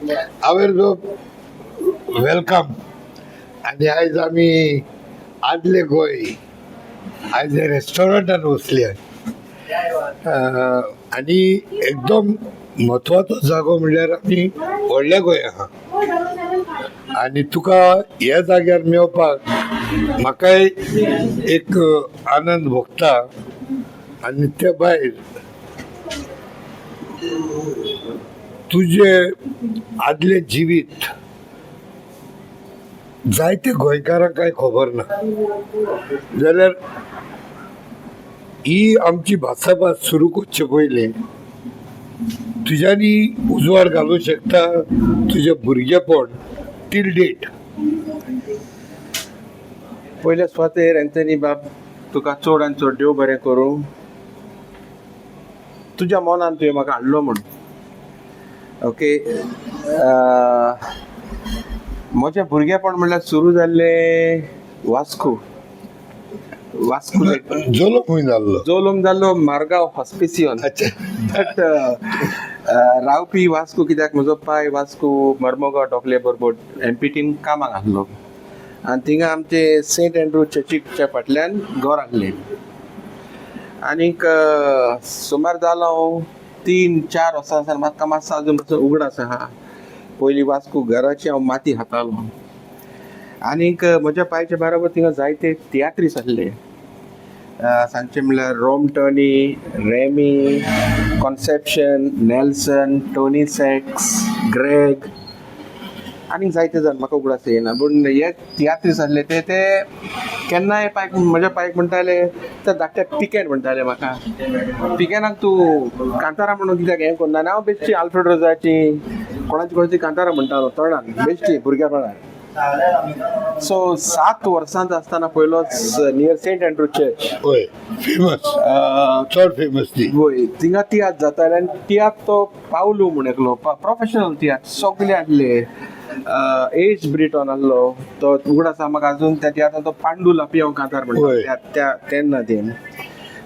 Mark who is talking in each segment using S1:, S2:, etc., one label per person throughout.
S1: हांवें welcome. आनी आयज आमी आदले गोंय आयज रेस्टॉरंटान वसले. आनी एकदम म्हत्वाचो जागो म्हणल्यार आमी व्हडल्या गोंय आहा आनी तुका ह्या जाग्यार मेवपाक म्हाकाय एक आनंद भोगता. आनी ते भायर तुजें आदलें जिवीत जायते गोंयकारांक कांय खबर ना, जाल्यार ही आमची भासाभास सुरू करचे पयलीं तुज्यांनी उजवाड घालूं शकता तुजें भुरगेपण टील डेट.
S2: पयल्या सुवातेर एन्थनी बाब, तुका चड आनी चड देव बरें करूं. तुज्या मनान तुवें म्हाका हाडलो म्हूण. ओके, म्हजें भुरगेपण म्हणल्यार सुरू जाल्लें वास्को. वास्को
S1: जल्म खंय जाल्लो?
S2: जल्म जाल्लो मारगांव हॉस्पिसियोन. बट रावपी वास्को, कित्याक म्हजो पाय वास्को मर्मगांव डोकले बरोबर एमपीटीन कामाक आसलो आनी थिंगा आमचे सेंट एन्ड्रू चर्चीच्या फाटल्यान घर आसलें. आनीक सुमार जालो हांव 3-4 वर्सां आसतना म्हाका मातसो आजून मातसो उगडास आहा, पयलीं वास्को घराची हांव माती खातालो. आनीक म्हज्या पायच्या बरोबर थिंगा जायते तियात्रीस आसले. सांगचें म्हणल्यार Rome Tony, Remy, Conception, Nelson, Tony Sachs, Greg आनीक जायते जाण म्हाका उगडास येना. पूण हे तियात्रीस आसले ते ते केन्नाय पायक म्हज्या पायक म्हणटाले, त्या धाकट्या पिकेन म्हणटाले म्हाका, पिकेनाक तूं कांतारां म्हणून कित्याक हें करना? आनी हांव बेश्टी आल्फ्रेड रोजाची कोणाची कोणाची कांतारां म्हणटालो तोंडान बेश्टी भुरग्यापणार. सो 7 वर्सांच आसतना पयलोच नियर सेंट एन्ड्रू चर्च.
S1: हय, फेमस, चड फेमस ती.
S2: वय, थिंगा तियात्र जाताले आनी तियात्र तो पावलू म्हूण एकलो प्रोफेशनल तियात्र सगळे आसले. एज ब्रिटॉन आसलो तो उगडास आसा म्हाका अजून त्या तियात्रान तो पांडू लापयांव कांतार म्हणटा त्या तेन्ना ते.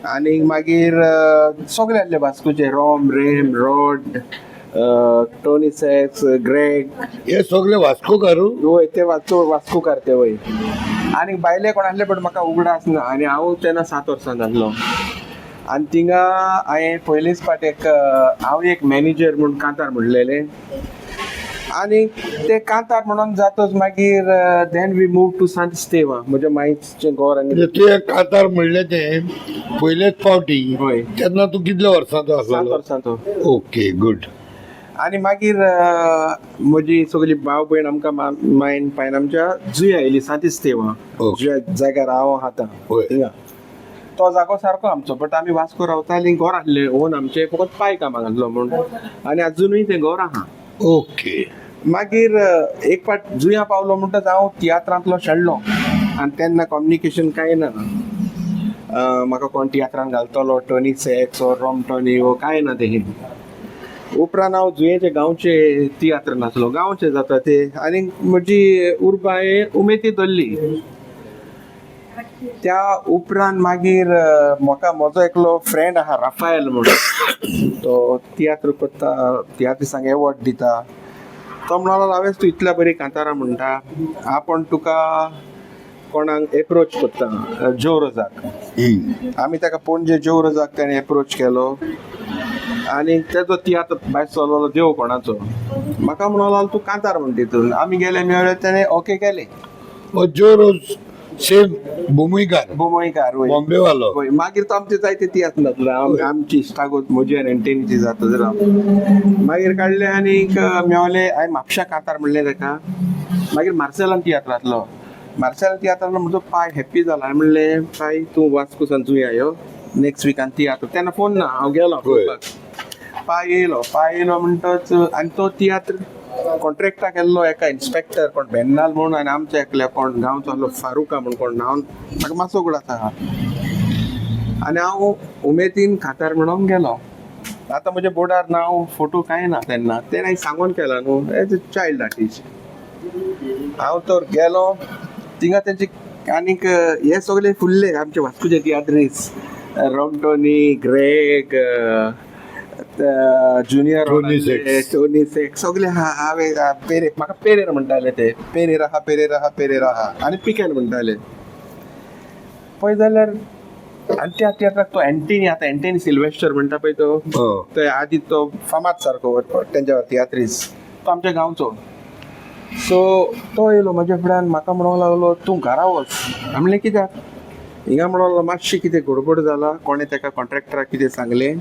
S2: आनी मागीर सगळे आसले वास्कोचे, Rome, Rem, Rod, Tony Sachs, Greg.
S1: हे सगळे वास्कोकार?
S2: वय, ते चड वास्कोकार ते. वय, आनी भायले कोण आसले बट म्हाका उगडास ना. आनी हांव तेन्ना 7 वर्सां जाल्लो आनी थिंगा हांवें पयलीच फावट एक हांव एक मॅनेजर म्हूण कांतार म्हणलेलें. आनी ते कांतार म्हणून जातच मागीर then we move to Sant Estevao, म्हज्या मांयचें घर. आनी
S1: तुवें कांतार म्हणलें तें पयलेच फावटी तेन्ना तूं कितल्या वर्सांचो
S2: 7
S1: आसलो?
S2: वर्सांचो.
S1: Okay, good.
S2: आनी मागीर म्हजी सगळी भाव भयण आमकां मायन पायन आमच्या जुंया आयली सांत इस्तेवा, ज्या जाग्यार हांव आहा आतां थिंगा. तो जागो सारको आमचो, बट आमी वास्को रावतालीं, घर आसलें ओन आमचें, फकत पाय कामाक आसलो म्हूण आनी आजुनूय तें घर आहा.
S1: ओके.
S2: मागीर एक फावट जुंया पावलो म्हणटच हांव तियात्रांतलो शेणलो आनी तेन्ना कम्युनिकेशन कांय ना. म्हाका कोण तियात्रान घालतलो, टोनी सॅक्स वो रोम टोनी वो कांय ना तें. उपरांत हांव जुंयेचे गांवचे तियात्र नासलो, गांवचे जाता ते, आनी म्हजी उर्बा हांवें उमेदी धरली. त्या उपरांत मागीर म्हाका म्हजो एकलो फ्रेंड आहा राफायल म्हणून, तो तियात्र करता, तियात्रिसांक एवॉर्ड दिता. तो म्हणलो, हांवें तूं इतल्या बरी कांतारां म्हणटा, आपूण तुका कोणाक एप्रोच करता, जो रोजाक. आमी ताका पणजे जो रोजाक ताणें एप्रोच केलो आनी तेजो तियात्र भायर चललो देव कोणाचो. म्हाका म्हणलो लागलो तूं कांतार म्हण तितून. आमी गेले मेळ्ळे, तेणें ओके केलें.
S1: जो रोज सेम बोमोयकार.
S2: बोमोयकार, वय.
S1: बॉम्बेवालो.
S2: वय, मागीर तो आमचे जायते तियात्र जातलो, आमची इश्टागत म्हजी आनी एंटनीची जाता. मागीर काडले आनीक मेवले, हांवें म्हापशा कांतार म्हणलें ताका. मागीर मार्सेलान तियात्र आसलो, मार्सेलान तियात्रान म्हजो पाय हॅप्पी जाला. हांवें म्हणलें, पाय तूं वास्को सान जुंया यो नेक्स्ट विकान तियात्र. तेन्ना फोन ना, हांव गेलो पळोवपाक. पाय येयलो, पाय येयलो म्हणटच आनी तो तियात्र कॉन्ट्रेक्टाक केल्लो एका इन्स्पेक्टर कोण बेन्नाल म्हणून आनी आमच्या एकल्या कोण गांवचो आसलो फारुका म्हूण कोण, नांव म्हाका मातसो उगडास आहा. आनी हांव उमेदीन कांतार म्हणूंक गेलो. आतां म्हज्या बोर्डार नांव फोटो कांय ना तेन्ना, तें हांवें सांगून केला न्हू एज अ चायल्ड आर्टिस्ट. हांव तर गेलो थिंगा तेंचे आनीक हे सगळे फुल्ले आमचे वास्कोचे तियात्रीस, रोमटोनी, ग्रेग, junior
S1: Tony sex.
S2: Tony sex सगळे आहा. हांवें पेरे, म्हाका पेरेर म्हणटाले ते, पेरेर आहा, पेरेर आहा, पेरेर आहा, आनी पिकेन म्हणटाले. पळय जाल्यार आनी त्या तियात्राक तो एंटनी, आतां एंटनी सिल्वेस्टर म्हणटा पळय तो, तो आदी तो फामाद सारको तेंच्या तियात्रीस, तो आमच्या गांवचो. सो तो येयलो म्हज्या फुड्यान, म्हाका म्हणूंक लागलो, तूं घरा वच. म्हणलें कित्याक? हिंगा म्हणूंक लागलो, मातशी कितें गडबड जाला, कोणें तेका कॉन्ट्रॅक्टराक कितें सांगलें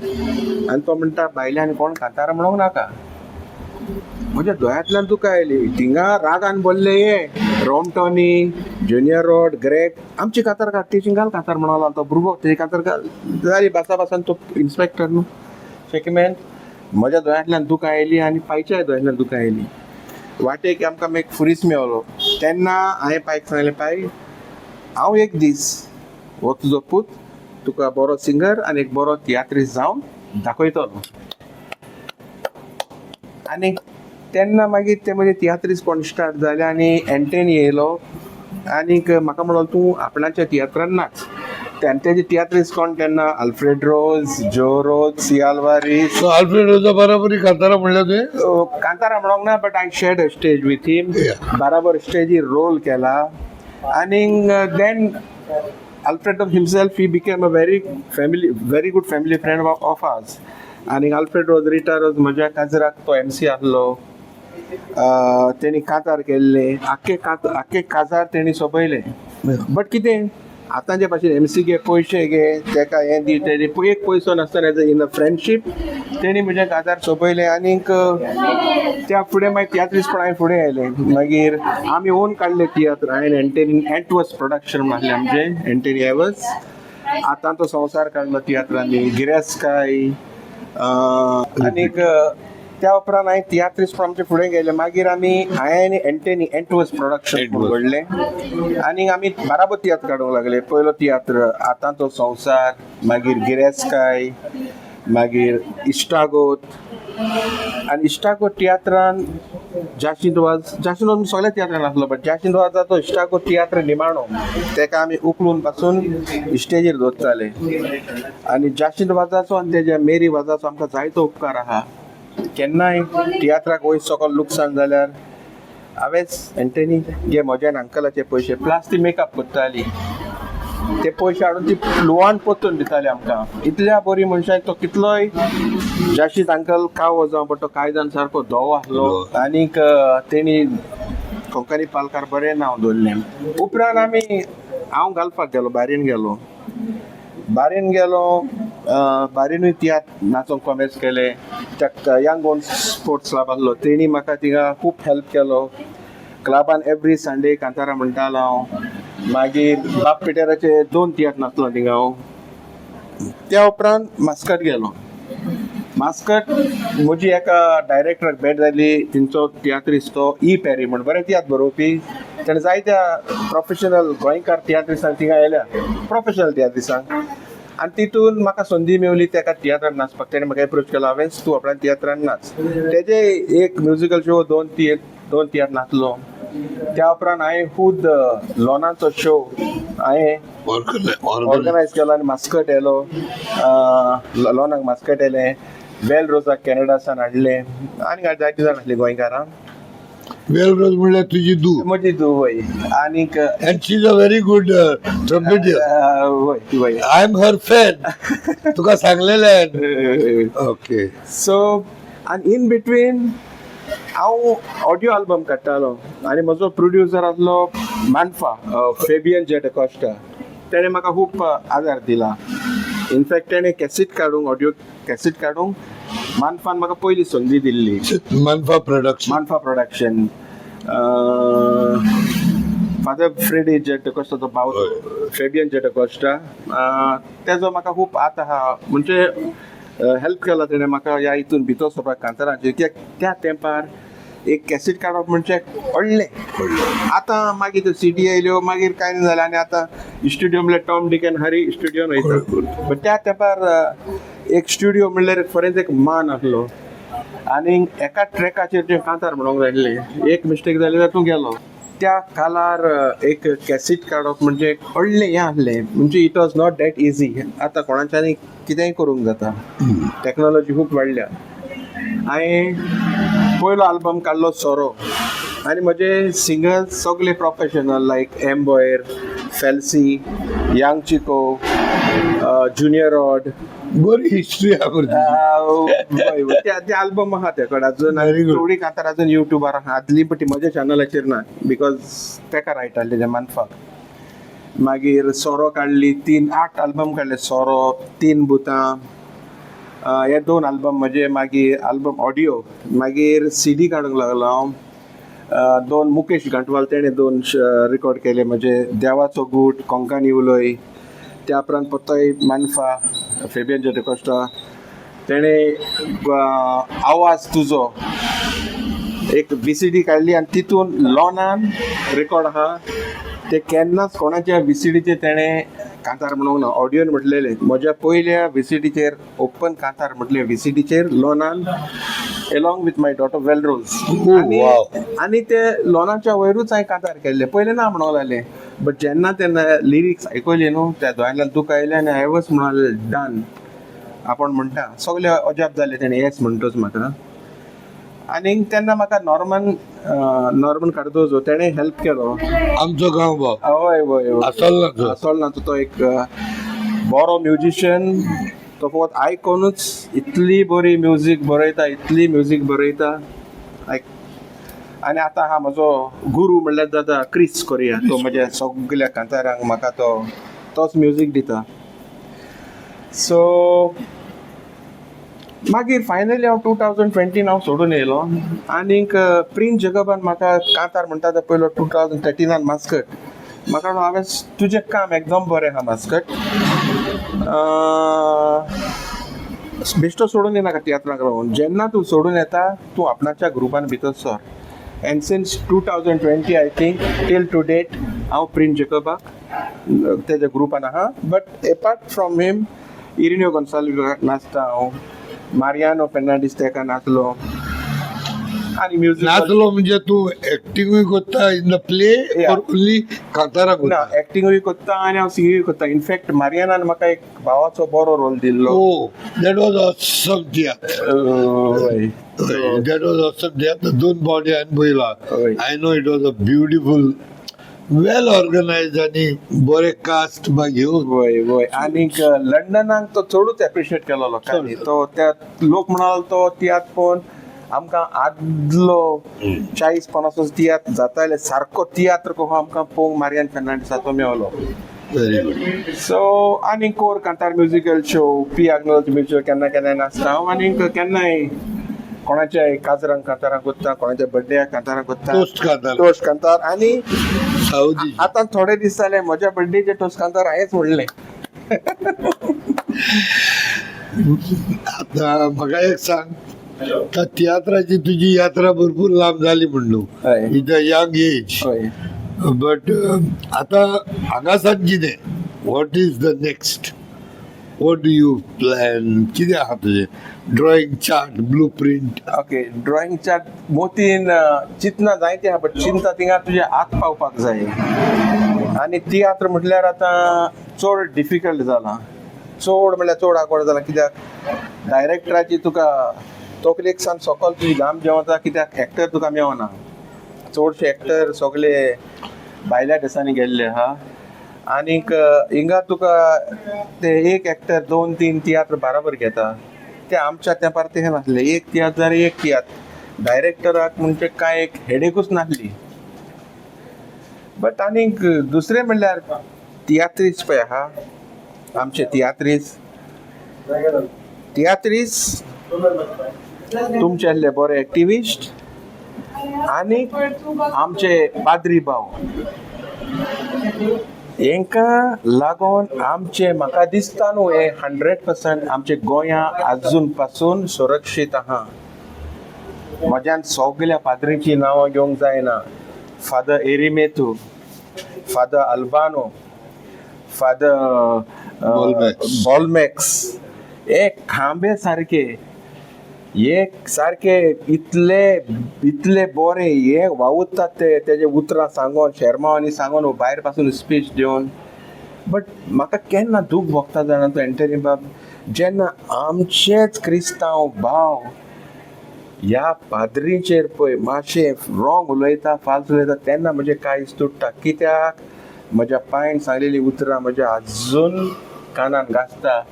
S2: आनी तो म्हणटा भायल्यान कोण कांतारां म्हणूंक नाका. म्हज्या दोळ्यांतल्यान दुकां आयली. थिंगा रागान बोल्ले हे रोमटॉनी, ज्युनियर रॉड, ग्रेग, आमची कांतार घाल, तेजी घाल कांतार म्हणूंक लागलो तो भुरगो, तेजी कांतार घाल. जाली भासा भासान तो इन्स्पेक्टर न्हू शेकीमेन. म्हज्या दोळ्यांतल्यान दुकां आयली आनी पायच्याय दोळ्यांतल्यान दुकां आयली. वाटेक आमकां एक फुरीस मेवलो तेन्ना हांवें पायक सांगलें, पाय, हांव एक दीस हो तुजो पूत तुका बरो सिंगर आनी एक बरो तियात्रीस्त जावन दाखयतलो. आनी तेन्ना मागीर ते म्हजे तियात्रीस्तपण स्टार्ट जालें आनी एंटनी येयलो आनीक म्हाका म्हणलो, तूं आपणाच्या तियात्रान नाच. तेजे तियात्रीस्त कोण तेन्ना? अल्फ्रेड रोज, जो रोज, सी आल्वारीस.
S1: सो आल्फ्रेड रोजा बराबरी कांतारा म्हणल्या तुवें?
S2: कांतारा म्हणोंक ना, but I shared a stage with him. बाराबर स्टेजीर रोल केला. आनीक then Alfredo himself, he became a very good family friend of ours. आनी अल्फ्रेड रोज रिटायर रोज, म्हज्या काजराक तो एमसी आहलो. तेणी कांतार केल्ले, आख्खे कांत, आख्खे काजार तेणी सोंपयले. बट कितें, आतांचे भाशेन एमसी घे, पयशे घे, तेका हें दी, तेणी एक पयसो नासतना इन अ फ्रेंडशीप तेणी म्हज्या काजार सोंपयलें. आनीक त्या फुडें मागीर तियात्रीस्तपण हांवें फुडें आयलें. मागीर आमी ओन काडले तियात्र. हांवें एंटेनी एंटवस प्रोडक्शन म्हणून आसलें आमचें, एंटेनी एवस. आतां तो संवसार काडलो तियात्रांनी, गिरेस्तकाय. आनीक त्या उपरांत हांवें तियात्रीस्तपण आमचे फुडें गेले. मागीर आमी, हांवें आनी एंटेनी एंटवस प्रोडक्शन उगडलें आनी आमी बाराबर तियात्र काडूंक लागले. पयलो तियात्र आतां तो संवसार, मागीर गिरेस्तकाय, मागीर इश्टागोत. आनी इश्टागोत तियात्रान जाशींत वाज, जाशींत वाज सगळ्या तियात्रान आसलो, बट जाशींत वाजाचो इश्टागोत तियात्र निमाणो, तेका आमी उखलून पासून स्टेजीर दवरताले. आनी जाशींत वाजाचो आनी तेज्या मेरी वाजाचो आमकां जायतो उपकार आहा. केन्नाय तियात्राक वयर सकल लुकसाण जाल्यार हांवेंच, एंटनी घे म्हज्या अंकलाचे पयशे, प्लस ती मेकअप करताली, ते पयशे हाडून ती लुवान परतून दिताली आमकां. इतल्या बरी मनशाक तो कितलोय जाशीत अंकल कावो जावं, बट तो कायद्यान सारको धवो आसलो. आनीक तेणी कोंकणी पालकार बरें नांव दवरलें. उपरांत आमी, हांव गाल्फाक गेलो, बारीन गेलो, बारीन गेलो. बारीनूय तियात्र नाचोंक कॉमेस केले. त्या यंग गोवन स्पोर्ट्स क्लब आसलो, तेणी म्हाका थिंगा खूब हेल्प केलो. क्लबान एवरी संडे कांतारा म्हणटालो हांव. मागीर बाब पिटेराचे दोन तियात्र नाचलो थिंगा हांव. त्या उपरांत मास्कट गेलो. मास्कट म्हजी एका डायरेक्टराक भेट जाली. तेंचो तियात्रीस्त तो ई पेरी म्हण, बरें तियात्र बरोवपी. तेणें जायत्या प्रोफेशनल गोंयकार तियात्रिस्तांक थिंगा आयल्या, प्रोफेशनल तियात्रिस्तांक. आनी तितून म्हाका संदी मेवली तेका तियात्रान नाचपाक. तेणें म्हाका एप्रोच केलो, हांवें तूं आपणान तियात्रान नाच. तेजे एक म्युजिकल शो, दोन तियात्र नाचलो. त्या उपरांत हांवें खूद लोनाचो शो हांवें ऑर्गनायज केलो आनी मास्कट येयलो, लोनाक मास्कट येयलें, वेल रोजाक कॅनडा सावन हाडलें. आनी जायते जाण आसले गोंयकारां.
S1: वेल रोज म्हणल्यार तुजी धूव?
S2: म्हजी धूव, वय. आनीक
S1: And she is a very good trumpeter.
S2: वय वय.
S1: I am her fan, तुका सांगलेलें. ओके.
S2: सो आनी इन बिटवीन हांव ऑडियो अल्बम काडटालो आनी म्हजो प्रोड्युसर आसलो मानफा, फेबियन जे कॉस्टा. तेणें म्हाका खूब आदार दिला. इनफॅक्ट तेणें कॅसीट काडूंक, ऑडियो कॅसीट काडूंक मानफान म्हाका पयली संदी दिल्ली.
S1: मानफा प्रोडक्शन.
S2: मानफा प्रोडक्शन, फादर फ्रेडी जे कॉस्टा, तो भाव फेबियन जे कॉस्टा, तेजो म्हाका खूब आतां आहा, म्हणजे हेल्प केला तेणें म्हाका ह्या हितून भितर सरपाक कांतारांचेर. कित्याक त्या तेंपार एक कॅसीट काडप म्हणजे व्हडलें. आतां मागीर त्यो सीडी आयल्यो, मागीर कांय ना जालें आनी आतां स्टुडियो म्हणल्यार टॉम डिक एंड हरी स्टुडियोन वयता. बट त्या तेंपार एक स्टुडियो म्हणल्यार खरेंच एक मान आसलो आनी एका ट्रॅकाचेर तुवें कांतार म्हणूंक जाय आसलें. एक मिस्टेक जाली जाल्यार तूं गेलो. त्या कालार एक कॅसीट काडप म्हणजे एक व्हडलें हें आसलें, म्हणजे it was not that easy. आतां कोणाच्यानी कितेंय करूंक जाता, टॅक्नोलॉजी खूब वाडल्या. हांवें पयलो आल्बम काडलो सोरो, आनी म्हजे सिंगर्स सगळे प्रोफेशनल, लायक एम बॉयर, फेल्सी, यांग चिको, जुनियर रॉड.
S1: बरी हिस्ट्री आहा बरी तुजी.
S2: ते आल्बम आहा ते कडेन अजून.
S1: Very good.
S2: थोडी कांतार अजून युट्यूबार आहा आदली, पण ती म्हज्या चॅनलाचेर ना, because तेका रायट आहले ते मानपाक. मागीर सोरो काडली, तीन आठ आल्बम काडले, सोरो, तीन भुतां, हे दोन आल्बम म्हजे. मागीर आल्बम ऑडियो, मागीर सीडी काडूंक लागलो हांव. दोन मुकेश गांठवाल, तेणें दोन रिकॉर्ड केले म्हजे, देवाचो गूट, कोंकणी उलय. त्या उपरांत परतोय मानफा फेबियन जे कॉस्टा, तेणें आवाज तुजो एक VCD काडली आनी तितून लॉनान रेकॉर्ड आहा. ते केन्नाच कोणाच्या VCDचेर तेणें कांतार म्हणूंक ना, ऑडियोन म्हटलेलें. म्हज्या पयल्या VCDचेर ओपन कांतार म्हटलें VCDचेर लॉनान, along with my daughter Velrose.
S1: Oh, wow.
S2: आनी ते लॉनाच्या वयरूच हांवें कांतार केल्ले. पयलें ना म्हणूंक लागलें, बट जेन्ना तेन्ना लिरिक्स आयकली न्हू, त्या दोळ्यांतल्यान दुकां आयलें आनी हांवें वच म्हणलें डन. आपण म्हणटा सगळे अजाप जाले तेणें येस म्हणटच म्हाका. आनी तेन्ना म्हाका नॉर्मन, नॉर्मन कार्दोजो, तेणें हेल्प केलो.
S1: आमचो गांव भाव.
S2: हय हय हय.
S1: आसोल्लाचो.
S2: आसोल्लाचो. तो एक बरो म्युजिशियन. तो फकत आयकोनूच इतली बरी म्युजीक बरयता, इतली म्युजीक बरयता लायक. आनी आतां आहा म्हजो गुरू म्हणल्यार जाता क्रिस कोरिया. तो म्हज्या सगल्या कांतारांक म्हाका तो तोच म्युजीक दिता. सो मागीर फायनली हांव 2020 हांव सोडून येयलो. आनीक प्रिन्स जेकबान म्हाका कांतार म्हणटा तो पयलो 2013 मास्कट. म्हाका म्हणलो, हांवें तुजें काम एकदम बरें आहा मास्कट, बेश्टो सोडून येनाका तियात्राक लागून. जेन्ना तूं सोडून येता, तूं आपणाच्या ग्रुपान भितर sir. And since 2020, I think, till to date हांव प्रिन्स जेकबाक तेज्या ग्रुपान आहा. बट एपार्ट फ्रॉम हिम, इरिनियो गोन्साल्वीस नाचता हांव, मारियानो फेर्नांडीस तेका नाचलो आनी म्युजीक.
S1: नाचलो म्हणजे तूं एक्टिंगूय करता in the play
S2: Yeah.
S1: Or only कांतारां
S2: ना,
S1: करता?
S2: एक्टिंगूय करता आनी हांव सिंगूय करता. इनफॅक्ट मारियानान म्हाका एक भावाचो बरो रोल दिल्लो.
S1: Oh, that was awesome tiatr.
S2: हय.
S1: That was awesome tiatr. दोन फावटी हांवें पळयला.
S2: हय.
S1: I know it was a beautiful, well organized आनी बरे कास्ट घेवन.
S2: वय वय, आनीक लंडनाक तो चडूच एप्रिशिएट केलो लोकांनी.
S1: चड.
S2: तो त्या लोक म्हणाल तो तियात्र पळोवन आमकां आदलो 40-50 वर्सां तियात्र जाताले सारको तियात्र कसो आमकां पळोवंक मारियान फेर्नांडीसाचो मेवलो.
S1: Very good.
S2: सो आनी कोर कांतार म्युजिकल शो, पी आग्नोज म्युजिकल केन्ना केन्नाय नाचता हांव. आनीक केन्नाय कोणाच्या काजरांक कांतारां कोत्ता, कोणाच्या बड्डेक कांतारां कोत्ता.
S1: टोस्ट कांतार.
S2: टोस्ट कांतार आनी
S1: सावदी.
S2: आतां थोडे दीस जाले, म्हज्या बड्डेचे टोस्ट कांतार हांवेंच म्हणलें.
S1: आता म्हाका एक सांग, त्या तियात्राची तुजी यात्रा भरपूर लांब जाली म्हण न्हू
S2: हय.
S1: In the young age,
S2: हय.
S1: बट आतां हांगासान कितें, what is the next, what do you plan, कितें आहा तुजें drawing chart, blue print?
S2: Okay, drawing chart मोतीन चिंतना जायते आहा, बट चिंता थिंगा तुजे आत पावपाक जाय. आनी तियात्र म्हटल्यार आतां चड डिफिकल्ट जाला, चड म्हळ्यार चड आकवाड जाला, कित्याक डायरेक्टराची तुका तकलेक सान सकल तुजी घाम जेवता, कित्याक एक्टर तुका मेवना. चडशे एक्टर सगळे भायल्या देसांनी गेल्ले आहा. आनीक हिंगा तुका ते एक एक्टर दोन तीन तियात्र बाराबर घेता. ते आमच्या तेंपार तें नासलें. एक तियात्र जाल्यार एक तियात्र, डायरेक्टराक म्हणजे कांय एक हेडेकूच नासली. बट आनीक दुसरें म्हणल्यार तियात्रीस पळय आहा, आमचे तियात्रीस, तियात्रीस तुमचे आहले बरे एक्टिविस्ट आनी आमचे पाद्री भाव, हेंकां लागोन आमचे म्हाका दिसता न्हू हें 100% आमचे गोंया आजून पासून सुरक्षीत आहा. म्हज्यान सगल्या पाद्रीचीं नांवां घेवंक जायना. Father एरिमेतू, father अल्बानो, father
S1: Bolmax.
S2: Bolmax, हे खांबे सारके. हे सारके इतले इतले बरे हे वावुरतात ते तेजे उतरां सांगोन, शेरमांवांनी सांगोन, भायर पासून स्पीच दिवन. बट म्हाका केन्ना दूख भोगता जाणा तूं एंटनी बाब, जेन्ना आमचेच क्रिस्तांव भाव ह्या पाद्रीचेर पळय मातशें रॉंग उलयता, फाल्स उलयता, तेन्ना म्हजें काळीज तुट्टा. कित्याक म्हज्या पायन सांगलेलीं उतरां म्हज्या आजून कानान गाजता.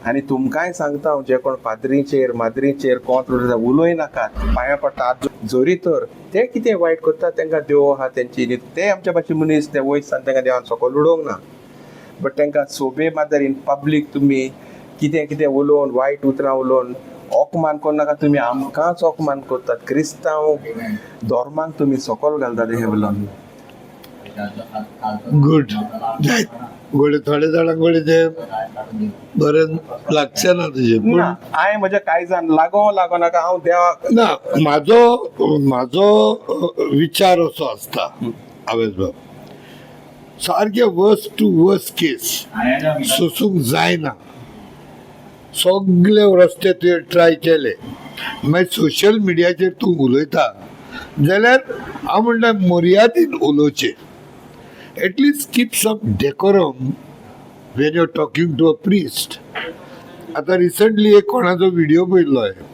S2: आनी तुमकांय सांगता हांव, जे कोण पाद्रीचेर माद्रीचेर कोंत उलयता, उलय नाकात, पांयां पडटा. आज जरी तर ते कितें वायट करता, तांकां देव आहा तेंची, ते आमच्या भाशेन मनीस, ते वयस तांकां देवान सकयल उडोवंक ना. बट तांकां सोबे मातर इन पब्लीक तुमी कितें कितें उलोवन, वायट उतरां उलोवन अपमान करनाका. तुमी आमकांच अपमान करतात, क्रिस्तांव धर्माक तुमी सकयल घालतात हें उलोवन.
S1: गुड. जायत गोडे थोडे जाणांक गोडे ते बरें लागचें ना तुजें, पूण
S2: ना, हांवें म्हज्या काळजान लागो लागो नाका, हांव देवाक
S1: ना, म्हाजो म्हाजो विचार असो आसता हांवें बाब, सारके वर्स टू वर्स केस सोसूंक जायना. सगळे रस्ते तुवें ट्राय केले, मागीर सोशल मिडियाचेर तूं उलयता जाल्यार हांव म्हणटा मर्यादीन उलोवचें. At least keep some decorum when you are talking to a priest. आतां रिसंटली एक कोणाचो व्हिडिओ पळयल्लो हांवें.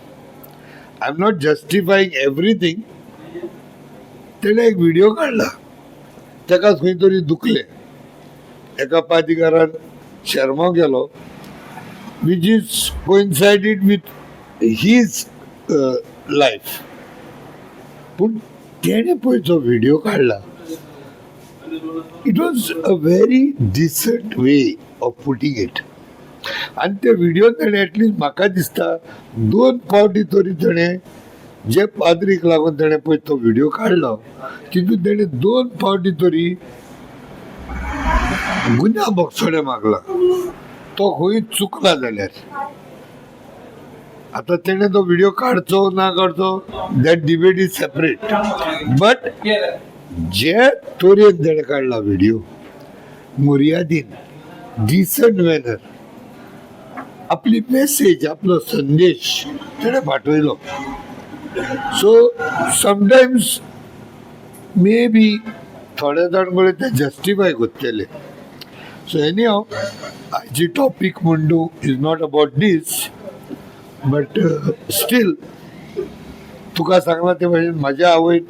S1: I am not justifying everything. तेणें एक व्हिडिओ काडला, ताका खंय तरी दुखलें, एका पादिकारान शेरमांव केलो which is coincided with his life. पूण तेणें पळय जो व्हिडिओ काडला, it was a very decent way of putting it. आनी ते व्हिडिओ तेणें एटलिस्ट म्हाका दिसता दोन फावटी तरी तेणें जे पाद्रीक लागून तेणें पळय तो व्हिडिओ काडलो, तितून तेणें दोन फावटी तरी गुन्या भोगसणें मागलां तो खंय चुकला जाल्यार. आतां तेणें तो व्हिडिओ काडचो ना काडचो, that debate is separate, but जे तरेन तेणें काडला व्हिडिओ, मर्यादीन, डिसंट मॅनर, आपली मेसेज, आपलो संदेश तेणें पाठयलो. सो समटायम्स मे बी थोडे जाण कडेन ते जस्टिफाय करतले. सो एनी हाव, आयची टॉपीक म्हण तूं is not about this, but still तुका सांगलां ते भशेन म्हाज्या आवयन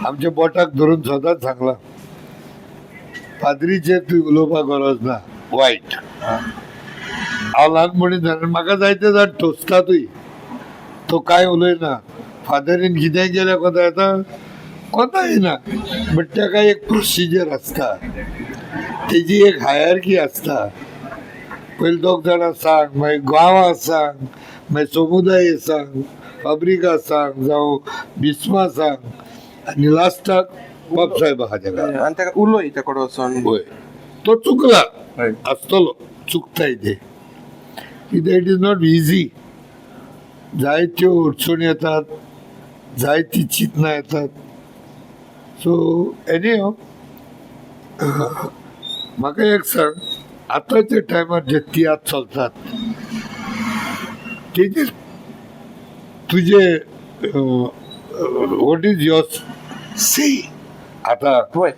S1: आमच्या बोटाक धरून सदांच सांगलां, पाद्रीचेर तूं उलोवपाक गरज ना वायट. हांव ल्हानपणी जालें, म्हाका जायते जाण टोसतातूय, तो कांय उलयना, फादरीन कितेंय केल्यार कोता येता, कोता येना. बट ताका एक प्रोसिजर आसता, तेजी एक हायरकी आसता. पयलीं दोग जाणां सांग, मागीर गांवां सांग, मागीर समुदाय सांग, फाब्रिका सांग, जावं बिस्मा सांग, आनी लास्टाक बाब साहेब आहा तेका.
S2: आनी ताका उलोय त्या कडेन वचोन.
S1: वय, तो चुकला आसतलो, चुकताय ते, कित्याक it is not easy. जायत्यो अडचणी येतात, जायती चिंतनां येतात. सो एनी म्हाका एक सांग, आतांच्या टायमार जे तियात्र चलतात तेजेर तुजे what is your से आतां?
S2: पळय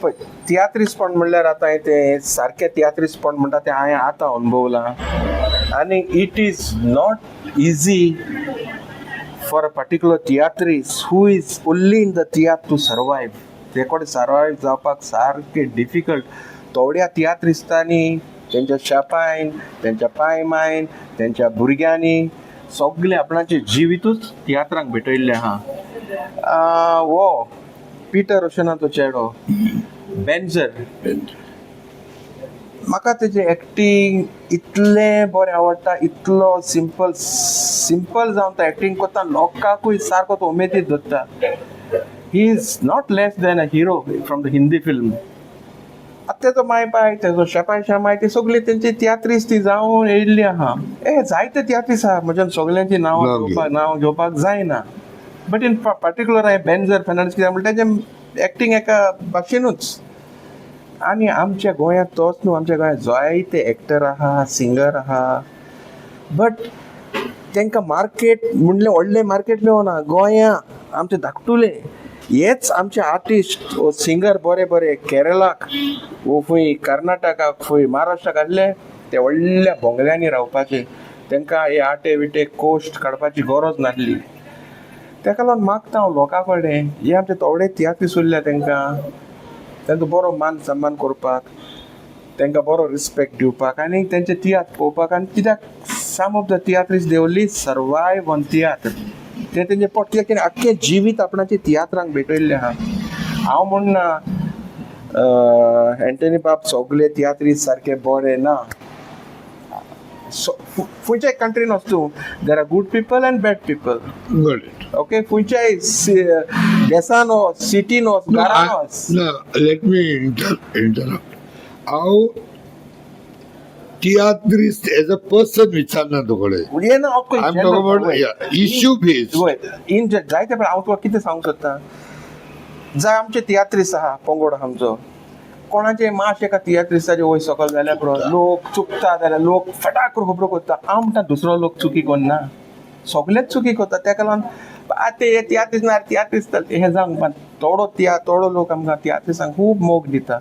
S2: पळय, तियात्रिस्पण म्हणल्यार आतां तें सारकें तियात्रिस्पण म्हणटा तें हांवें आतां अणभवलां. आनी it is not easy for a particular tiatrist who is only in the tiatr to survive. ते कडेन सर्वायव जावपाक सारकें डिफिकल्ट. थोड्या तियात्रिस्तांनी तेंच्या शेपायन, तेंच्या पाय मायन, तेंच्या भुरग्यांनी सगळें आपणाचें जिवितूच तियात्रांक भेटयल्लें आहा. हो पिटर ओशनाचो चेडो बेन्जर, म्हाका तेजें एक्टींग इतलें बरें आवडटा. इतलो सिंपल सिंपल जावन तो एक्टींग करता, लोकांकूय सारको तो उमेदीत दवरता. He is not less than a hero from the Hindi film. आतां तेजो माय पाय, तेजो शेपाय शेमाय, ती सगळी तेंची तियात्रीस ती जावन येयल्ली आहा. ए जायते तियात्रीस आहा, म्हज्यान सगल्यांची नांवां
S1: नांव
S2: घेवपाक, नांव घेवपाक जायना. बट इन पर्टिक्युलर हांवें बेन्जर फेर्नांडीस, कित्याक म्हणटा तेजें एक्टींग एका भाशेनूच. आनी आमच्या गोंयांत तोच न्हू, आमच्या गोंयांत जायते एक्टर आहा, सिंगर आहा, बट तांकां मार्केट म्हणलें व्हडलें मार्केट मेळना. गोंया आमचे धाकटुले हेच आमचे आर्टिस्ट वो सिंगर बरे बरे केरळाक वो खंय कर्नाटकाक खंय महाराष्ट्राक आसले ते व्हडल्या बोंगल्यांनी रावपाचे. तांकां हे आटे विटे कोश्ट काडपाची गरज नासली. ताका लागून मागता हांव लोकां कडेन, हे आमचे थोडे तियात्रीस उरल्या तांकां तांचो बरो मान सन्मान करपाक, तांकां बरो रिस्पेक्ट दिवपाक आनी तेंचे तियात्र पळोवपाक. आनी कित्याक some of the tiatrists they only survive on tiatr. ते तेंचे पोट कित्याक तेणें आख्खें जिवीत आपणाचें तियात्रांक भेटयल्लें आहा. हांव म्हणना एंटनी बाब सगळे तियात्रीस सारके बरे ना. खंयच्याय कंट्रीन वचूं, there are good people and bad people.
S1: Got it.
S2: Okay, खंयच्याय देसान वच, सिटीन वच, घरान वच.
S1: No, let me interrupt. हांव तियात्रिस्ट एज अ पर्सन विचारना तुकडे.
S2: हे ना हांव
S1: I am talking about issue base.
S2: वय, इन जायते पण हांव तुका कितें सांगूंक सोदता, जाय आमचे तियात्रीस आहा पंगड आहा आमचो, कोणाचे मातशें एका तियात्रिस्ताचे वयर सकयल जाल्यार पुरो लोक चुकता जाल्यार लोक फटाक करून खबरो करता. हांव म्हणटा दुसरो लोक चुकी करना, सगळेच चुकी करता. तेका लागून ते हे तियात्रीस ना तियात्रीस हें जावंक पण थोडो थोडो लोक आमकां तियात्रिसांक खूब मोग दिता.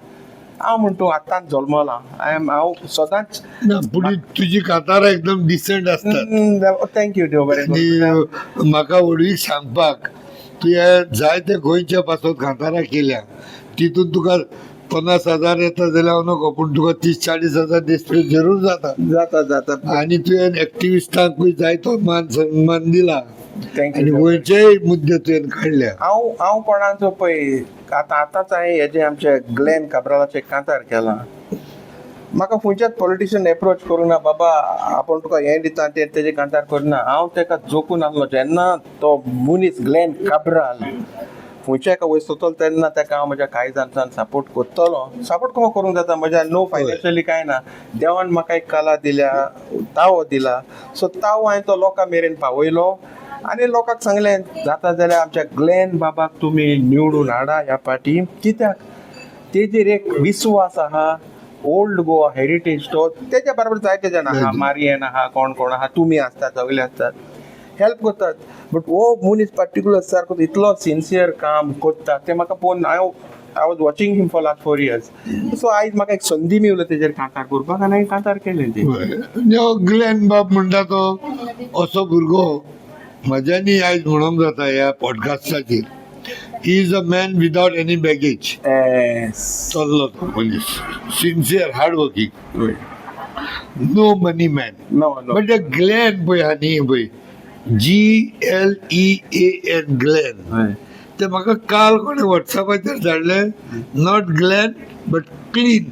S2: हांव म्हणटा आतांच जल्मला I am, हांव सदांच.
S1: ना, पूण तुजी कातारां एकदम डिसंट आसतात.
S2: Thank you, देव बरें करूं.
S1: आनी म्हाका व्हडवीक सांगपाक तुवें जायते गोंयच्या पासत कांतारां केल्या, तितून तुका 50,000 येता जाल्यार हांव नको, पूण तुका 30-40 हजार डिस्प्ले जरूर जाता.
S2: जाता जाता.
S1: आनी तुवें एक्टिविस्टांकूय जायतो मान सन्मान दिला आनी
S2: thank you.
S1: गोंयचेय मुद्दे तुवें काडल्या.
S2: हांव हांव कोणाचो पळय आतां आतांच हांवें हेजें आमचे ग्लॅन काब्रालाचें कांतार केलां. म्हाका खंयच्याच पॉलिटिशियन एप्रोच करूंक ना, बाबा आपूण तुका हें दिता तें तेजें कांतार करना. हांव तेका जोकून आसलो जेन्ना तो मनीस ग्लॅन काब्राल खंयच्या एका वयर सोदतलो तेन्ना तेका हांव म्हज्या काळजांतल्यान सपोर्ट करतलो. सपोर्ट कसो करूंक जाता म्हज्या नो फायनान्शियली कांय ना. देवान म्हाका एक कला दिल्या, तावो दिला, सो तावो हांवें तो लोकां मेरेन पावयलो आनी लोकांक सांगलें जाता जाल्यार आमच्या ग्लॅन बाबाक तुमी निवडून हाडा ह्या पाटी, कित्याक तेजेर एक विस्वास आहा. ओल्ड गोवा हेरिटेज तो तेच्या बरोबर जायते जाण आहा, मारियन आहा, कोण कोण आहा, तुमी आसतात, सगळे आसतात, हेल्प करतात. बट हो मनीस पर्टिक्युलर सारको इतलो सिन्सियर काम करता तें म्हाका पळोवन हांव I was watching him for last 4 years. So आयज म्हाका एक संदी मेवली तेजेर कांतार करपाक आनी हांवें कांतार केलें तें.
S1: ग्लॅन बाब म्हणटा तो असो भुरगो म्हज्यांनी आयज म्हणूंक जाता ह्या पॉडकास्टाचेर, he is a man without any baggage. चल्लो तो मनीस sincere, hard working, no money man.
S2: No no.
S1: But Glenn पळय आहा न्ही पळय, GLEAN Glenn, ते म्हाका काल कोणें वॉट्सॅपाचेर धाडलें, not Glenn but clean,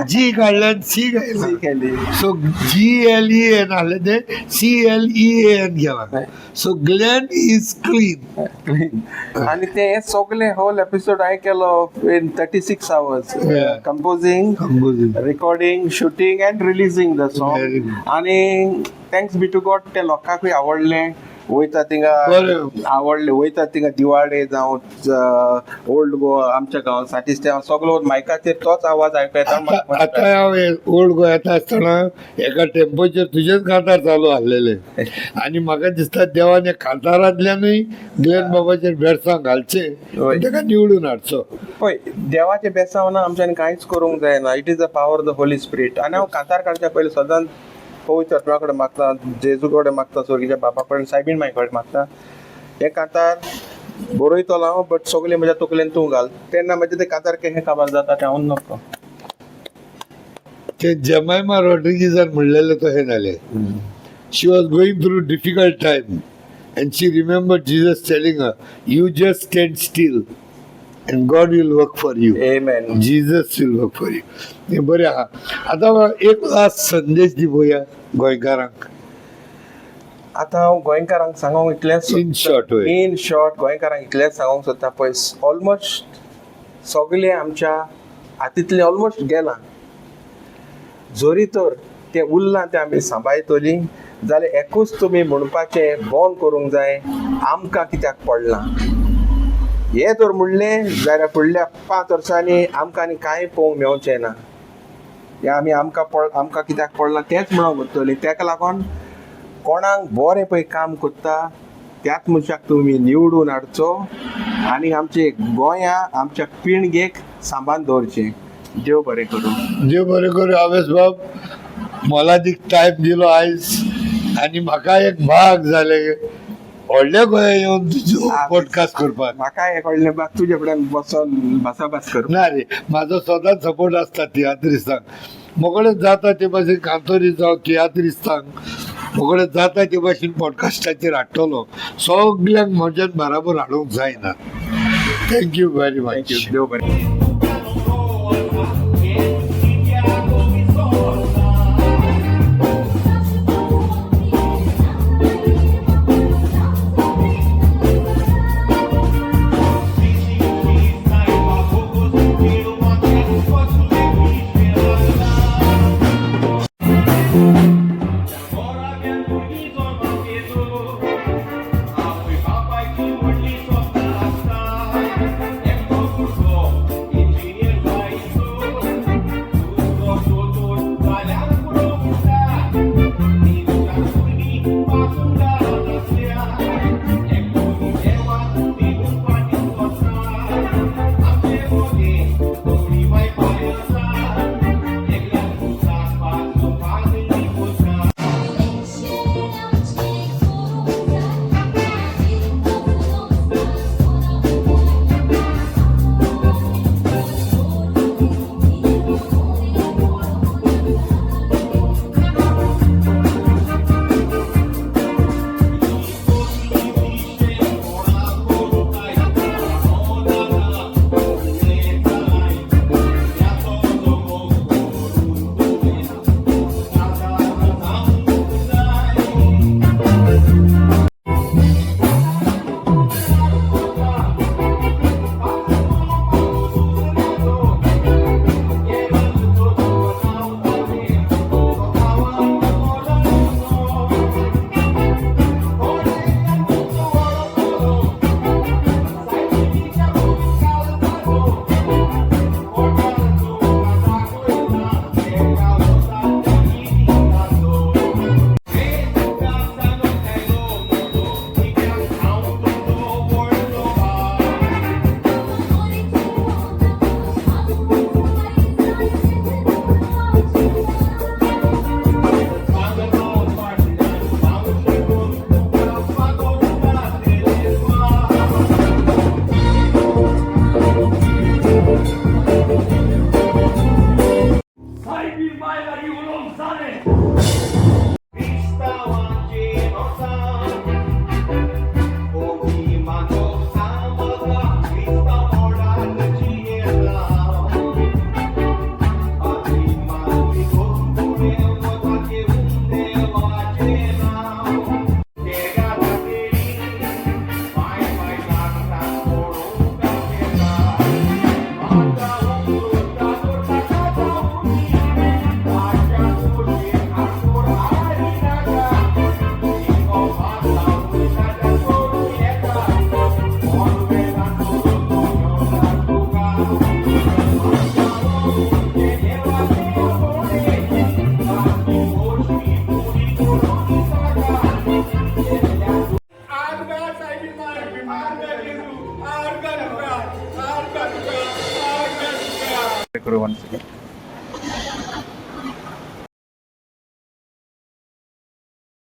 S1: G काडल्यान सी घायला.
S2: केली.
S1: सो GLEN आहलें तें CLEAN केलां. So Glenn is clean.
S2: आनी ते हे सगळे होल एपिसोड हांवें केलो in 36 hours, composing, recording, shooting and releasing the song.
S1: Very good.
S2: आनी thanks B to God ते लोकांकूय आवडलें. वयता थिंगा
S1: बरें.
S2: आवडलें, वयता थिंगा दिवाडे जावं ओल्ड गोवा आमच्या गांवांत सातिस्त्यांव सगलो मायकाचेर तोच आवाज आयकता.
S1: आतां हांव ओल्ड गोवा येता आसतना एका टेम्पोचेर तुजेच कांतार चालू आसलेले आनी म्हाका दिसता देवान कांतारांतल्यानूय ग्लॅन बाबाचेर बेरसांव घालचें, ताका निवडून हाडचो.
S2: पळय, देवाचें बेसांव ना आमच्यान कांयच करूंक जायना. It is the power of the Holy Spirit. आनी हांव कांतार काडच्या पयलीं सदांच पवित्र आत्म्या कडेन मागता, जेजू कडेन मागता, स्वर्गीच्या बापा कडेन, सायबीण माई कडेन मागता, हें कांतार बरयतलो हांव बट सगळें म्हज्या तकलेन तूं घाल. तेन्ना म्हजें तें कांतार कशें काबार जाता तें हांव नकळो.
S1: ते जमायमा रॉड्रिगीजान म्हणलेलें तशें जालें. She was going through difficult time and she remember Jesus telling her, you just stand still and God will work for you.
S2: Amen.
S1: Jesus will work for you. हें बरें आहा. आतां एक लास्ट संदेश दी पळोवया गोंयकारांक.
S2: आतां हांव गोंयकारांक सांगूंक इतलेंच,
S1: In short, हय.
S2: इन शॉर्ट गोंयकारांक इतलेंच सांगूंक सोदता, पळय ऑलमोस्ट सगळें आमच्या हातींतलें ऑलमोस्ट गेलां. जरी तर तें उरलां तें आमी सांबाळटलीं जाल्यार एकूच तुमी म्हणपाचें बंद करूंक जाय, आमकां कित्याक पडलां हें जर म्हणलें जाल्यार फुडल्या 5 वर्सांनी आमकां आनी कांय पळोवंक मेवचें ना. हें आमी आमकां पड आमकां कित्याक पडलां तेंच म्हणूंक उरतलीं. तेका लागून कोणाक बरें पळय काम करता त्याच मनशाक तुमी निवडून हाडचो आनी आमचे गोंया आमच्या पिळगेक सांबाळून दवरचें. देव बरें करूं.
S1: देव बरें करूं हावेस बाब, मोलादीक टायम दिलो आयज आनी म्हाका एक भाग जालें व्हडल्या गोंया येवन तुजो पॉडकास्ट करपाक.
S2: म्हाका एक व्हडलें भाग तुजे कडेन बसोन भासाभास करपाक.
S1: ना रे, म्हाजो सदांच सपोर्ट आसता तियात्रिस्तांक. मोगळे जाता ते भाशेन कांतोरी जावं तियात्रिस्तांक मोगळे जाता ते भाशेन पॉडकास्टाचेर हाडटलो. सगल्यांक म्हज्यान बराबर हाडूंक जायना. Thank you very much.
S2: Thank you. देव बरें. करूं once again.